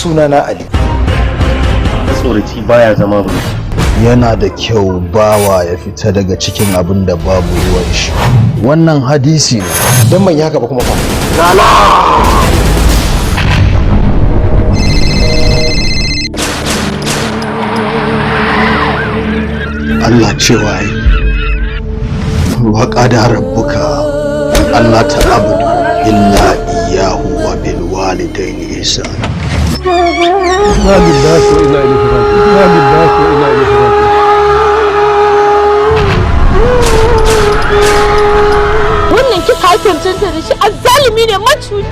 Sunana Ali. Tsoraci baya zama ba. Yana da kyau bawa ya fita daga cikin abin da babu ruwan shi. Wannan hadisi ne. Dan ban yi haka ba kuma fa? Allah cewa yi wa qada rabbuka alla ta'budu illa iyyahu wa bil walidaini ihsana. Inna lillahi wa inna ilaihi raji'un. Inna lillahi wa inna ilaihi raji'un. Wannan kisa ya cancanta da shi, azzalumi ne, macuci.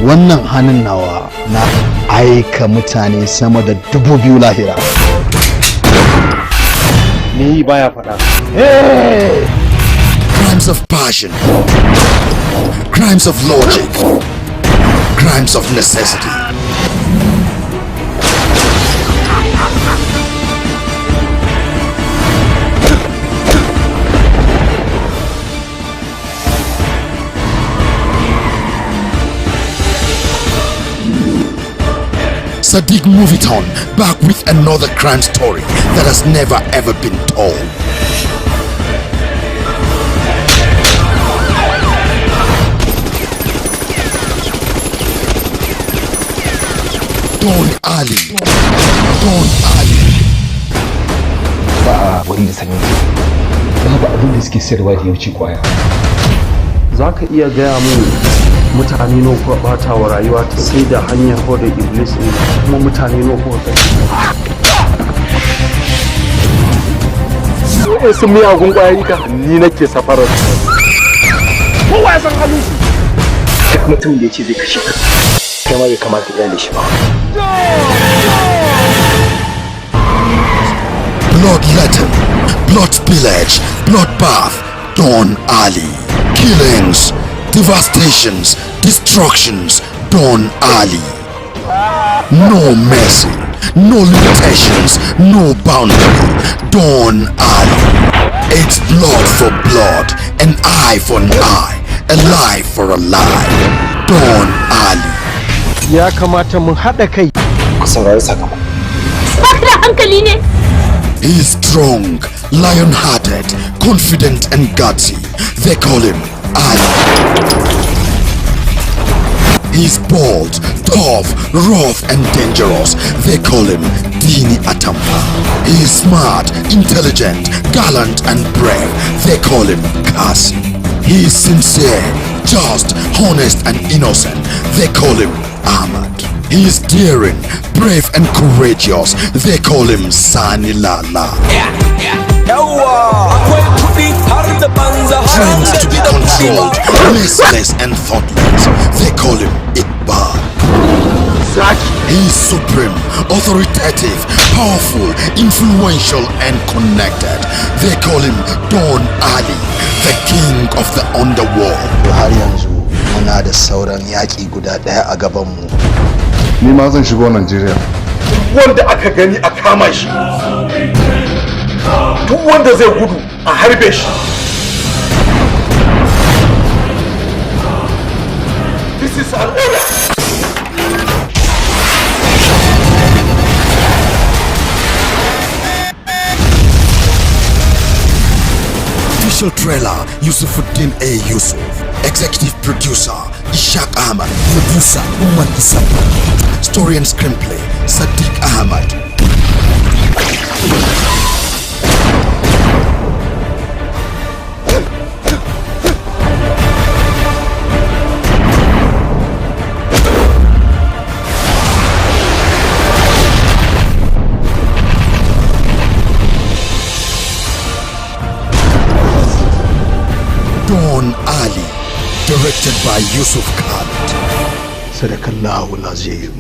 Wannan hannun nawa na aika mutane sama da 2000 lahira. Ni baya faɗa. Crimes of passion, crimes of logic, crimes of necessity. Sadiq Movietone back with another crime story that has never ever been told. Don Ali. Don Ali. Ba a wuri da sanyi, babu abin da suke sayarwa da ya wuce kwaya. Za ka iya gaya min mutane nawa kuka bata wa rayuwa ta sai da hanyar hodar iblis ne, kuma mutane nawa kuka kashe? Sun miyagun ƙwayarika ni nake safarar. Kowa ya san halin su. Duk mutumin da ya ce zai kashe ka, kai ma bai kamata iyale shi ba. Bloodletting, blood spillage, bloodbath, Don Ali. Killings, devastations, destructions, Don Ali. No mercy, no limitations, no boundary, Don Ali. It's blood for blood, an eye for an eye, a life for a life. Don Ali. Ya kamata mu haɗa kai. Ku saurari sakamako. Ba ka da hankali ne? He is strong, lion-hearted, confident and gutsy. They call him Ali. He's bold, tough, rough and dangerous. They call him Dini Atampa. He is smart, intelligent, gallant and brave. They call him Kasi. He is sincere, just, honest and innocent. They call him Ahmad. He is daring, brave and courageous. They call him Sani Lala. Dreams to be controlled, merciless and thoughtless. They call him Iqbal. He is supreme, authoritative, powerful, influential and connected. They call him Don Ali, the king of the underworld. Har yanzu muna da sauran yaƙi guda ɗaya a gabanmu. Ni ma zan shigo Najeriya. Wanda aka gani a kama shi, duk wanda zai gudu a harbe shi. This is an order. Official trailer, Yusufuddin A. Yusuf. Executive producer, Ishaq Ahmad. Producer, Umar Isa. Story and screenplay, Sadiq Ahmad. Don Ali. Directed by Yusuf Khalid. Sadakallahu lazim.